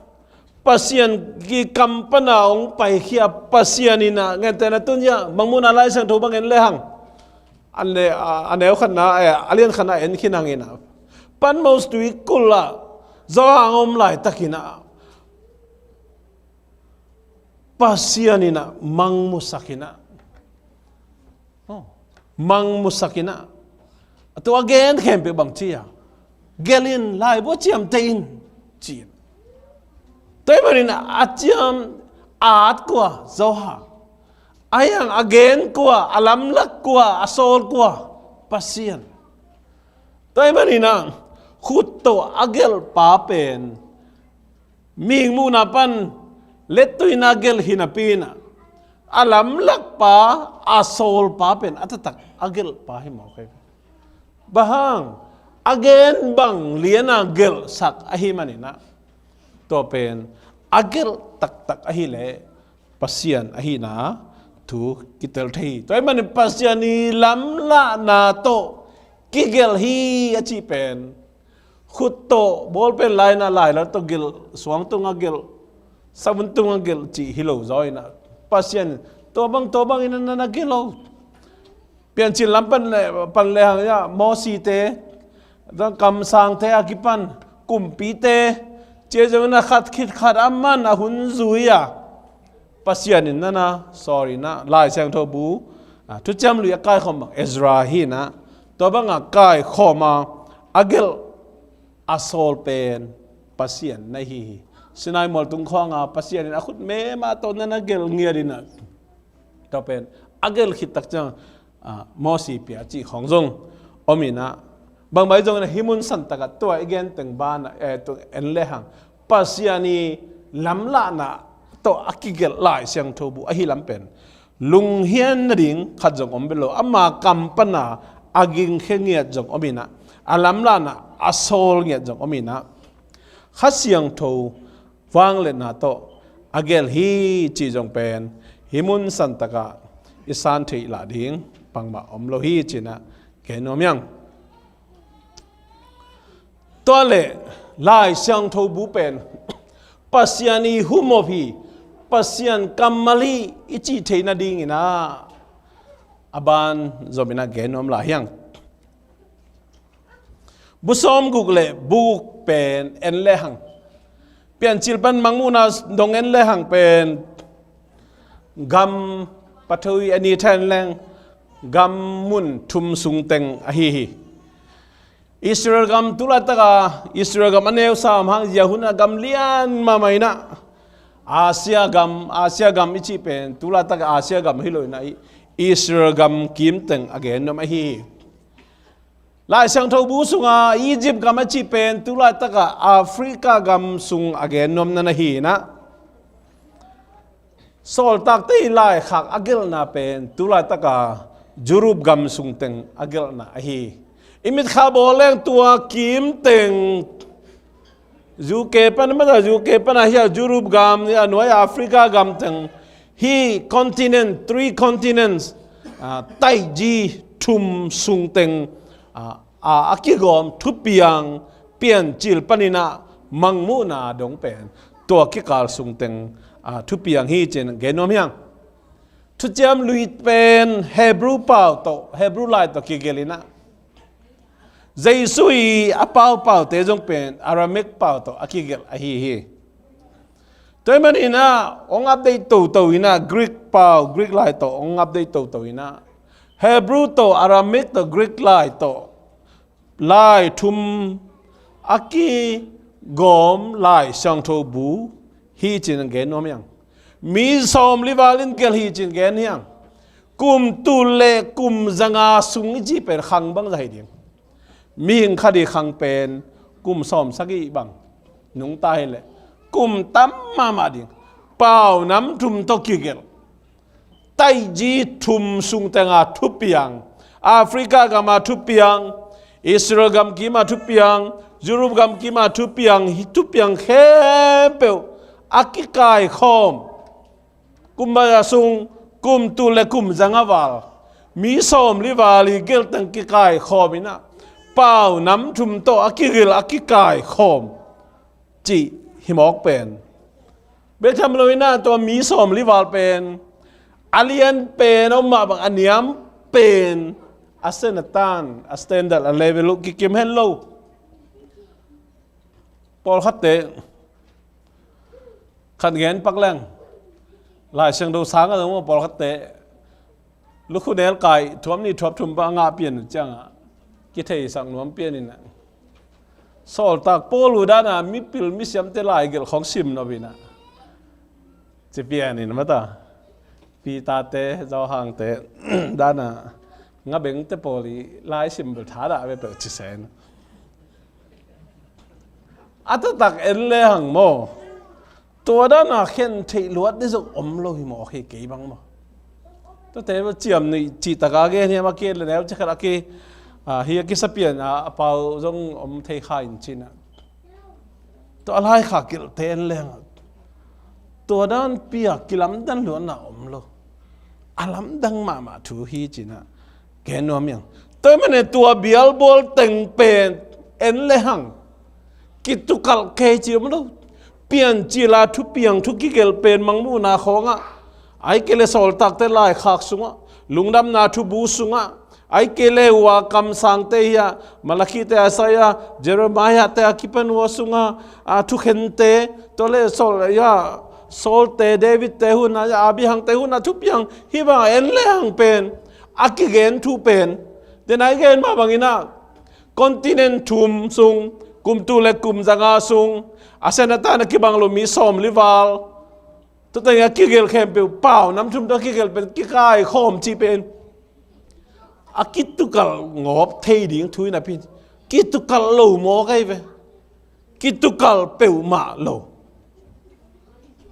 Pasian i kam pan a hong paikhia Pasian in ah, gentehna tun hiah Mangmuhna Lai Siangtho bang en lehang, a ne-, a, a neu khatna, eh, a lian khatna en khin hang in ah, Patmos tuikulh ah Johan a om laitakin ah Pasian in ah mangmusak in ah, oh, mangmusak in ah, a tua a gen khempeuh bang ci a, gelh in, laibu ciamteh in, ci. Tua ahih manin a ciam, a at kua? Johan. Ahi hang a gen kua, a lamlak kua, a sawl kua? Pasian. Tua ahih manin ah khut tawh a gelhpa pen mihing muhna pan lettuina gelh hi napi in ah, a lamlakpa, a sawlpa pen a taktak a gelhpa hi mawk hi. Bang hang? A gen bang lian a gelhsak ahih manin ah, tua pen a gelh taktak ahih leh Pasian ahihna thu kitel thei hi. Tua ahih manin Pasian i lamlahna tawh kigelh hi a cih pen khut tawh bawlpen lai-in ah lailal tawh gelh, suang tungah gelh, savun tungah gelh cih hi lo zaw in ah, Pasian in tua bang tua bangin na na gelh lo. Piancil lam pan le, pan le hang ah Mosite, kamsangte a kipan kumpite, cia zong in ah khat khit khat a man a hun zui a, Pasian in na na sawl in ah, Lai Siangtho bu, a, Thuciam Lui a kaikhawm bang Ezra hi in ah, tua bang a kaikhawm a, a gelh a sawl pen Pasian na hi hi. Sinai mual tung khawng a Pasian in a khut mema tawh na na gelh ngiat in ah, tua pen a gelh khit tak ciang, a, Mosi pia cih khawng zong om in ah, bangmah hi zongin ah hih mun santak ah tua i gen teng banah, eh, tua en le hang Pasian i lamlahna tawh a kigelh Lai Siangtho bu ahi lam pen lunghian nading khat zong om bek lo. Ama kam pana a gingkhia ngiat zong om in ah, a lamlahna a sawl ngiat zong om in ah, Kha Siangtho vangliatna tawh a gelh hi cih zong pen hih mun santak ah i san theih lah ding bangmah om lo hi ci-in ah gen nuam hi hang. Tua leh Lai Siangtho bu pen Pasian i humop hi, Pasian kammal hi i cih theih nadingin ah a ban zom in ah gen nuam lai hi hang. Bu sawmguk le bu guk pen en le hang, Piancil pan Mangmuhna dong en le hang pen gam, Pathawi a ni tha en leng gam mun thum sung teng ahi hi. Israel gam tu laitak a, Israel gam a neu sam hang zia hun a gam lian mahmah in ah, Asia gam, Asia gam i cih pen tu laitak a Asia gam hi lo in ah, Israel gam kim teng a gen nuam ahi hi. Lai Siangtho bu sungah Egypt gam a cih pen tu laitak a Africa gam sung a gen nuam na na hi in ah, Sawltakte i laikhak a gelhna pen tu laitak a Europe gam sung teng a gelhna ahi hi. I mitkha bawl leng tua kim teng U K pan, mata U K pan a hi a, Europe gam, a nuai Africa gam teng, hih continent, three continents, ah, taiji thum sung teng, ah, a, a kigawm thupiang Piancil panin ah Mangmuhna dong pen tua kikal sung teng, ah, thupiang hi ci-in gen nuam hi hang. Thuciam Lui pen Hebrew pau tawh, Hebrew lai tawh kigelh in ah, Jesu i a paupaute zong pen Aramaic pau tawh a kigelh ahi hi. Tua ahih manin ah hong update toto in ah, Greek pau, Greek lai tawh hong update toto in ah, Hebrew tawh, Aramaic tawh, Greek lai tawh, lai thum a kigawm Lai Siangtho bu hi ci-in gen nuam hi hang. Mi sawmli val in gelh hi ci-in gen hi hang. Kum tul le kum zanga sung i cih pen khang bangzah hi ding. Mihing khat i khang pen kum sawmsagih bang nungta hi leh kum tam mahmah ding. Pau nam thum tawh kigelh, taiji thum sung teng a thupiang, Africa gam a thupiang, Israel gam kim a thupiang, Europe gam kim a thupiang, hih thupiang khempeuh a kikaikhawm, kum bangzah sung, kum tul le kum zanga val, mi sawmli val i gelh teng kikaikhawm in ah, pau nam thum tawh a kigelh, a kikaikhawm cih hi mawk pen. Bek tham lo in ah tua mi sawmli val pen a lian pen om mah bang, a niam pen, a sen a tan, a standard, a level uh kikim hen lo. Pawlkhatte, khat gen pak leng, Lai Siangtho sang a zong pawlkhatte, lukhunel kai thuam nih thuam thum bang a ngah pian uh ciangah kitheisak nuam pian in ah, sawltak Paul uh dan a mipil misiamte lai gelh khawng sim nop in ah, ci pian in, mata, Peter-te, Johan-te dan a ngabengte pawl i lai sim bel thadah ve peuh ci sen. A taktak en le hang maw, tua dan a khen theih luat ding zong om lo hi mawk hi kei bang maw. Tuate ciamnuih cihtak a gen hiam, a ki le neu cikhat a ki, ah, hi a kisapian a, a pau zong om thei kha in ci-in ah, tua a laikhak gelhte en le hang, tua dan piak kilamdang luatna om lo. A lamdang mahmah thu hi ci-in ah gen nuam hi hang. Tua ahih manin tua bialbual teng pen en le hang kitukalh kei ci om lo. Piancil a thupiang thu kigelh pen Mangmuhna khawngah, ahih kei leh Sawltakte laikhak sungah, Lungdamna Thubu sungah, ahih kei leh hua kamsangte hi a, Malakhi te, Isaiah, Jeremiah te a kipan hua sungah, a thukhente, tua leh Saul, ya, Saul te, David te hun a, Abraham te hun a thupiang, hih bang en le hang pen a kigen thu pen, den a i gen mah bangin ah, continent thum sung, kum tul le kum zanga sung, a sen a tan a kibang lo mi sawmli val, tua teng a kigelh khempeuh, pau nam thum tawh a kigelh pen kikaikhawm cih pen a kitukalh ngawp thei ding thu hi napi, kitukalh lo mawk ahi ve. Kitukalh peuhmah lo.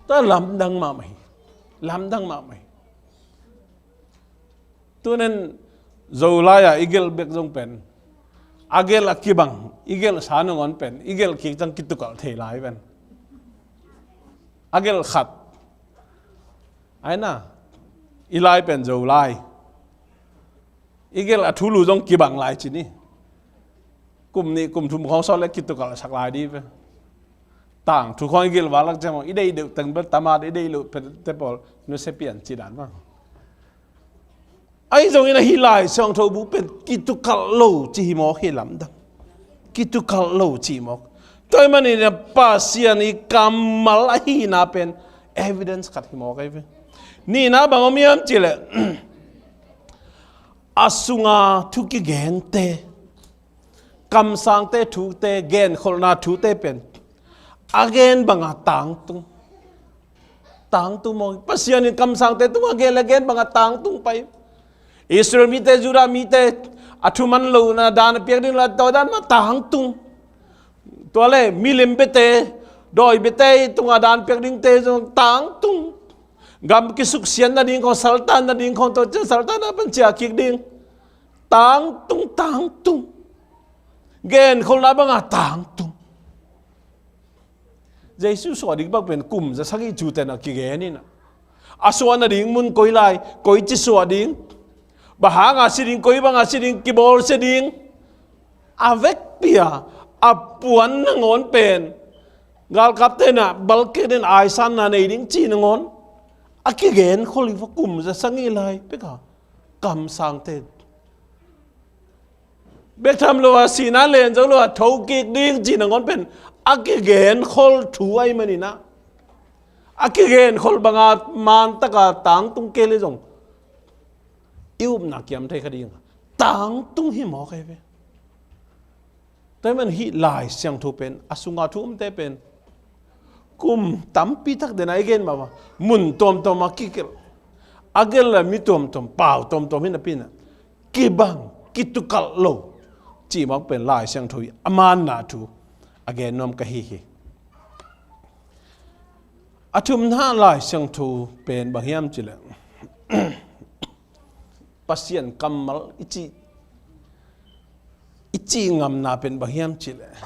Tua lamdang mahmah hi. Lamdang mahmah hi. Tunin Zolai-a i gelh bek zong pen, a gelh a kibang, i gelhsa nangawn pen i gelh kik ciang kitukalh thei lai pen. A gelh khat, aina, i lai pen Zolai. I gelh a thulu zong kibang lai ci ni. Kum nih kum thum khawng sawt leh kitukalhsak lai dih ve. Tangthu khawng i gelh val lak ciang maw, i deih deuh teng bel tamat, i deih loh pen te pawl nusia pian ci dan maw. Ahi zongin ahi Lai Siangtho bu pen kitukalh lo ci hi mawk hi, lamdang. Kitukalh lo ci mawk. Tua ahih manin Pasian i kammal ahihna pen evidence khat hi mawk ahi ve. Nihna bang om hiam cih leh, a sunga thu kigente, kamsangte thute, genkholhna thute pen a gen banga tangtung. Tangtung maw, Pasian in kamsangte tungah gen le gen banga tangtung pai. Israel mite, Judah mite, a thuman lohna dan a piak ding la, tua dan mah tangtung. Tua leh milim biate, dawi biate tungah dan piak dingte zong tangtung. Gam kisuksiat nading khawng, saltan nading khawng, tua ciang saltan a pan ciah kik ding. Tangtung, tangtung. Genkholhna banga tangtung. Jesu suah ding bang pen kum za sagih cu ten a kigen in ah, a suah nading mun koi lai, koici suah ding, bang hanga si ding, koi banga si ding, kibawlsia ding, a vekpi-a a puan nangawn pen galkapte in ah balkeh in aisanna nei ding cih nangawn a kigenkhol hi va, kum za sagih lai peka kamsangte. Bek tham lo a, sihna len zo lo a, thokik ding cih nangawn pen a kigenkhol thu ahih manin ah, a kigenkhol banga man taka tangtung kei leh zong i upna kiam thei kha ding a, tangtung hi mawk ahi ve. Tua ahih manin hih Lai Siangtho pen, a sunga thu umte pen kum tampi tak den a i gen mah bang, mun tuamtuam a kigelh, a gelh le mi tuamtuam, pau tuamtuam hi napi in ah, kibang, kitukalh lo cih mawk pen Lai Siangtho i a manna thu a gen nuam ka hi hi. A thumna Lai Siangtho pen bang hiam cih leh, Pasian kammal i cih, i cih ngamna pen bang hiam cih leh,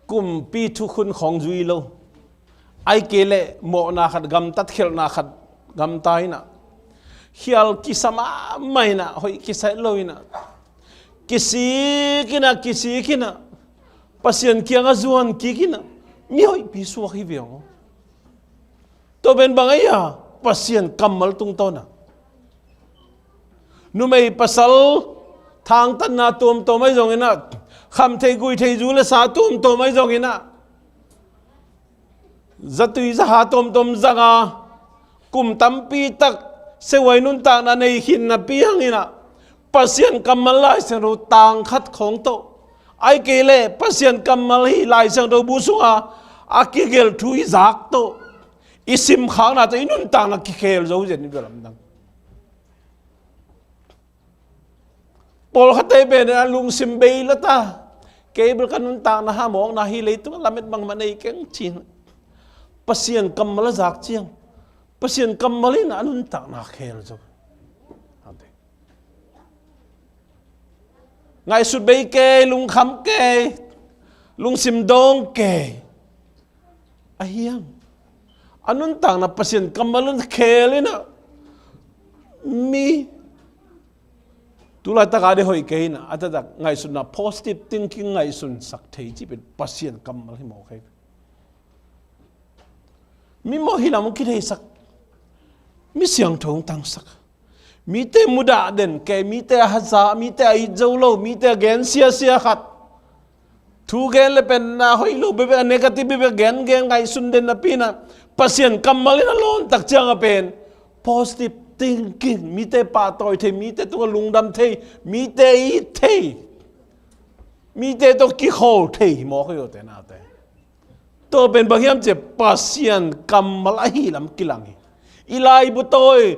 kumpi thukhun khawng zui lo, ahih kei leh mawhna khat, gamtat khialhna khat gamta in ah, khial kisa mahmah in ah, hoih kisa lo in ah, kisik in ah, kisik in ah, Pasian kiangah zuan kik in ah, mi hoihpi suak hi ve aw. Tua pen bang ahi a, Pasian kammal tungtawn a. Numei pasal thangtatna tuamtuam ahi zongin ah, kham thei gui thei, zu le sa tuamtuam ahi zongin ah, zatui zaha tuamtuam zanga, kum tampi tak siahuai nuntakna nei khin napi hangin ah, Pasian kammal Lai Siangtho tang khat khawng tawh, ahih kei leh Pasian kammal hih Lai Siangtho bu sunga a kigelh thu i zak tawh, i simkhakna tawh i nuntakna kikhel zo zen hi ve, lamdang. Pawlkhatte pen a lungsim bei lua ta, kei bel ka nuntakna hamawkna hi, leitung a lamet bangmah nei keng ci-in Pasian kammal a zak ciang, Pasian kammal in a nuntakna khel zo. Ngaihsut bei kei, lungkham kei, lungsim dawng kei. A hiang, a nuntakna Pasian kammal in khel in ah, mi Tulaitak a dih hoih kei hi na, a taktak ngaihsutna positive thinking ngaihsunsak thei cih pen Pasian kammal hi mawk hi. Mi mawh hi lam hong kitheisak, mi siangtho hong tangsak, mite mudah den kei, mite a haza, mite a it zo lo, mite a gen siasia khat, thu gen le pen a hoih lo bekbek, a negative bekbek gen gen ngaihsun den napi in ah, Pasian kammal in a lawn tak ciang a pen positive thinking, mite pahtawi thei, mite tungah lungdam thei, mite it thei, mite tawh kikhawl thei hi mawk hi, awte naute. Tua pen bang hiam cih leh Pasian kammal ahi lam kilang hi. I laibu tawi,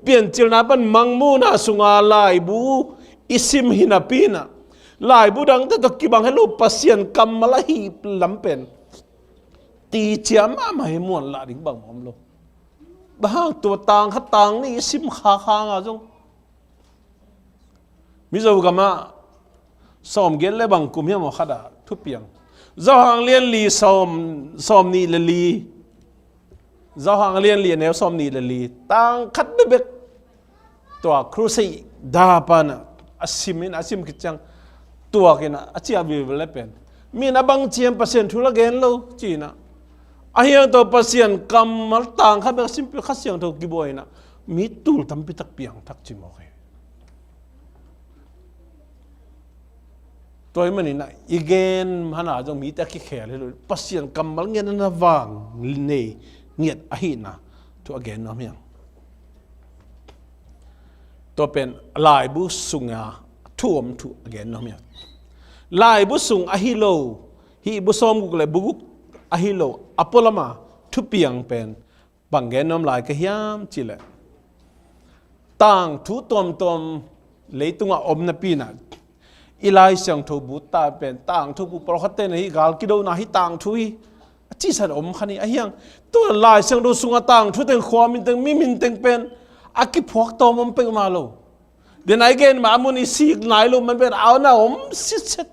Piancilna pan Mangmuhna sunga laibu i sim hi napi in ah, laibu dangte tawh kibang het lo, Pasian kammal ahi lam pen ti cia mahmah hi, muan lah ding bang om lo. Bang hang, tua tang khat tang nih i sim khak hang a zong, Mizo gamah sawm giat le bang kum hiam aw khat ah thupiang, Johan lian li sawm, sawm nih le li, Johan lian li a neu sawm nih le li, tang khat bekbek, tua crusade da pan ah a sim in, a sim khit ciang tuak in ah a ciah vive le pen, mi in a bang ciam Pasian thu la gen lo ci in ah, a hiang tawh Pasian kammal tang khat bek a sim pi, Kha Siangtho kibuai in ah mi tul tampi tak piang thak ci mawk hi. Tua ahih manin ah i gen hang a zong mite a kikhel hi lo, Pasian kammal ngiat na vang nei ngiat ahihna thu a gen nuam hi hang. Tua pen laibu sunga thu om thu a gen nuam hi hang. Laibu sung ahi lo, hih bu sawmguk le bu guk ahi lo, a pualama thupiang pen bang gen nuam lai ka hiam cih leh, tangthu tuamtuam leitungah om napi in ah, i Lai Siangtho bu ta pen tangthu bu, profet te na hih gal kidona hih tangthu hi a cisan om kha ni. A hiang, tua Lai Siangtho sunga tangthu teng, khua min teng, mi min teng pen a kiphuak tawm om peuhmah lo. Den a i gen mah a mun i sik nai lo man pen a na om sitset.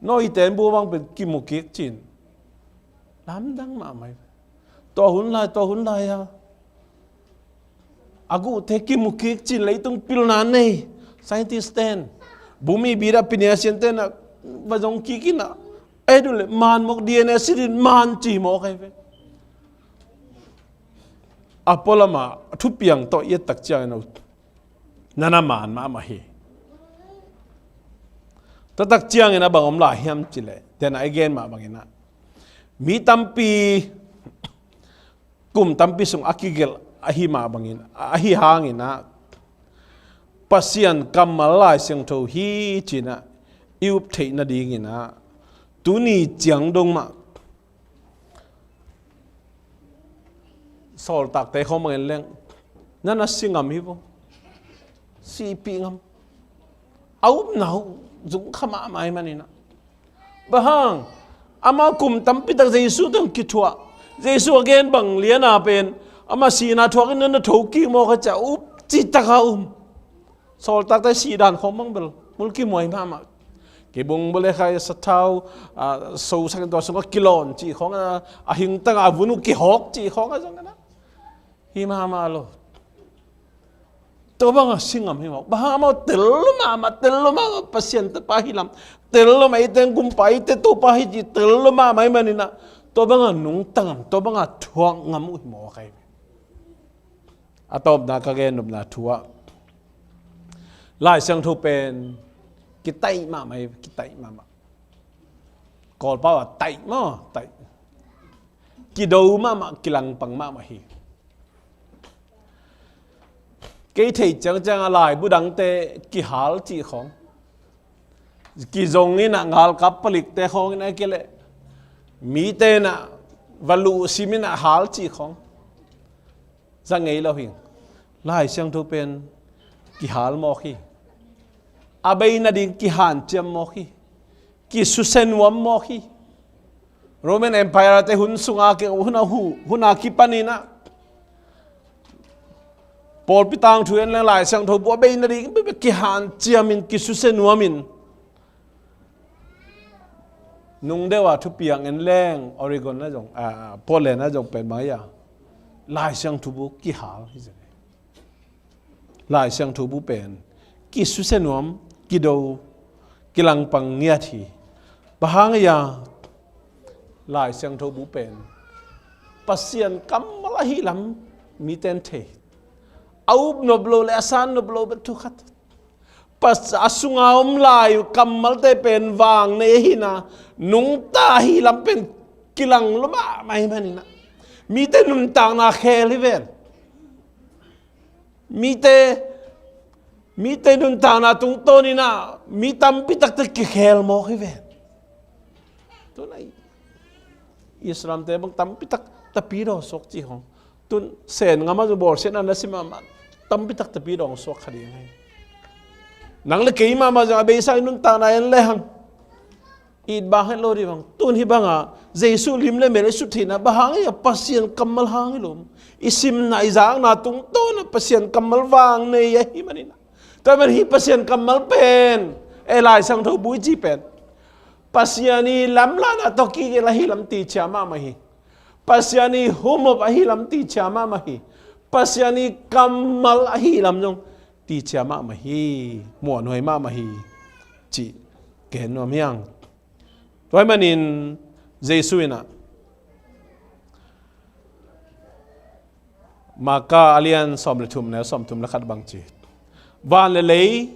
Noah te in bu bang pen kimu kik cin, lamdang mahmah hi. Tua hun lai, tua hun lai a, a guhte kimu kik cin, leitung pilna nei, scientist ten, bumi bida pinia sian ten a va zong kik in ah, ei du le man mawk, D N A sirin man ci mawk hi ve. A pualama thupiang tawh i et tak ciangin a ut, na na man mahmah hi. Tua tak ciangin a bang om lai hiam cih leh, den a i gen mah bangin ah, mi tampi, kum tampi sung a kigelh ahi mah bangin, ahi hangin ah, Pasian kammal Lai Siangtho hi ci in ah i up theih nadingin ah, tuni ciang dong mah sawltakte khawng bangin leng, na na si ngam hi vo. Sihpih ngam. A upna uh zung kha mahmah ahih manin ah. Bang hang, amau kum tampi tak Jesu teng kithuah, Jesu a gen bang lian a pen, ama sihna thuak in na na thokik mawk a, ci a up citak a um. Sawltakte sih dan khawng bang bel mulkimhuai mahmah. Kibung bawlkhaih, sathau, a, sosak in tua sungah kilawn cih khawng, a, a hingtang a vun uh kihawk cih khawng a zong a na hi mahmah lo. Tua bangah si ngam hi mawk. Bang hang, amau tel mahmah, tel mahmah, Pasian tapa hi lam tel mahmah, eite gumpa, eite Topa hi cih tel mahmah ahih manin ah, tua bangah nungta ngam, tua bangah thuak ngam uh hi mawk hi. A tawpna ka gen nopna thu ah, Lai Siangtho pen kitaih mahmah hi, kitaih mahmah. Kawlpau ah taih maw, taih. Kido mahmah, kilangpang mahmah hi. Kei theih ciangciang a laibu dangte kihal cih khawng, kizong in ah ngalkap palikte khawng in ah, a kei leh mite in ah va luhsim in ah hal cih khawng za ngei lo hi. Lai Siangtho pen kihal mawk hi. A bei nading kihanciam mawk hi. Kisusia nuam mawk hi. Roman Empire te hun sunga, hun a hu, hun a kipan in ah, pawlpi tangthu en leng, Lai Siangtho bu a bei nading kihanciam in, kisusia nuam in, nung deuh a thupiang en leng, Oregon ah zong, a, Portland ah zong pen bang hi a, Lai Siangtho bu kihal hi zen. Lai Siangtho bu pen kisusia nuam, kido, kilangpang ngiat hi. Bang hang hiam? Lai Siangtho bu pen Pasian kammal ahi lam mite in thei. A up nop lo le a san nop lo bek thu khat. Pas-, a sunga om lai kammalte pen vang nei ahi na, nungta ahi lam pen kilang lo mahmah ahih manin ah, mite nuntakna khel hi ven. Mite, mite nuntakna tungtawnin ah mi tampi takte kikhel mawk hi ven. Tun ah Israelte bang tampi tak tapidaw suak ci hong. Tun Sen ngam ah zong bawlsiatna na sim mahmah, tampi tak tapidaw suak kha ding hi. Nang le kei mahmah zong a beisa i nuntakna en lehang it bang het lo ding bang. Tun hih bangah Jesu lim le mel i sut theihna bang hang hiam? Pasian kammal hang hi lo. I simna, i zakna tungtawn ah Pasian kammal vang nei ahih manin ah, tua ahih manin hih Pasian kammal pen, eh, Lai Siangtho bu i cih pen Pasian i lamlahna tawh kigelh ahi lam teci mahmah hi. Pasian i humop ahi lam teci mahmah hi. Pasian i kammal ahi lam zong teci mahmah hi. Muanhuai mahmah hi cih gen nuam hi hang. Tua ahih manin Jesu in ah Marka a lian sawm le thum, neu sawm thum le khat bang ci, van le lei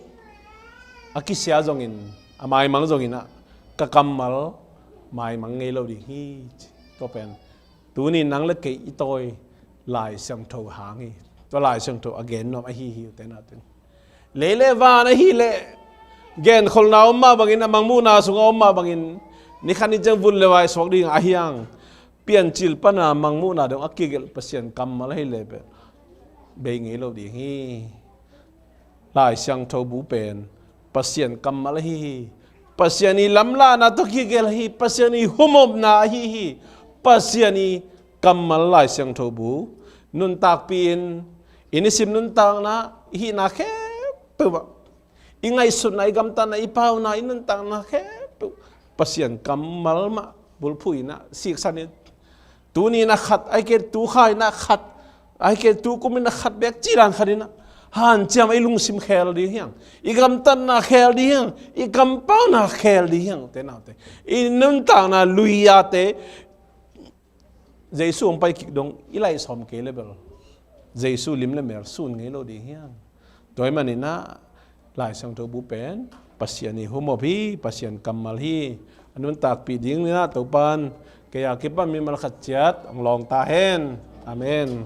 a kisia zongin, a maimang zongin ah, ka kammal maimang ngei lo ding hi, ci. Tua pen tuni nang le kei i tawi Lai Siangtho hang hi. Tua Lai Siangtho a gen nuam ahi hi, ute naute. Lei le van ahih leh genkholhna om mah bangin, a mangmuhna sungah om mah bangin, ni khat ni ciang vun le vai suak ding ahi hang. Piancil pana mangmuhna dong a kigelh Pasian kammal ahih leh beh, bei ngei lo ding hi. Lai Siangtho bu pen Pasian kammal ahi hi. Pasian i lamlahna tawh kigelh hi. Pasian i humopna ahi hi. Pasian i kammal Lai Siangtho bu nuntakpih in, i nisim nuntakna, i hihna khempeuh ah, i ngaihsutna, i gamtatna, i pauna, i nuntakna khempeuh Pasian kammal mah bulphuh in ah siksan in. Tuni in ah khat, ahih kei leh tu kha in ah khat, ahih kei leh tu kum in ah khat bek cih dan khat in ah, hanciam i lungsim khel ding hi hang. I gamtatna khel ding hi hang. I kampauna khel ding hi hang, ute naute. I nuntakna lui-ate Jesu hong pai kik dong i laih sawm kei leh bel Jesu lim le mel sun ngei lo ding hi hang. Tua ahih manin ah Lai Siangtho bu pen Pasian i humop hi, Pasian kammal hi. A nuntakpih ding in ah Topa'n kei a kipan mimal khat ciat hong lawng ta hen. Amen.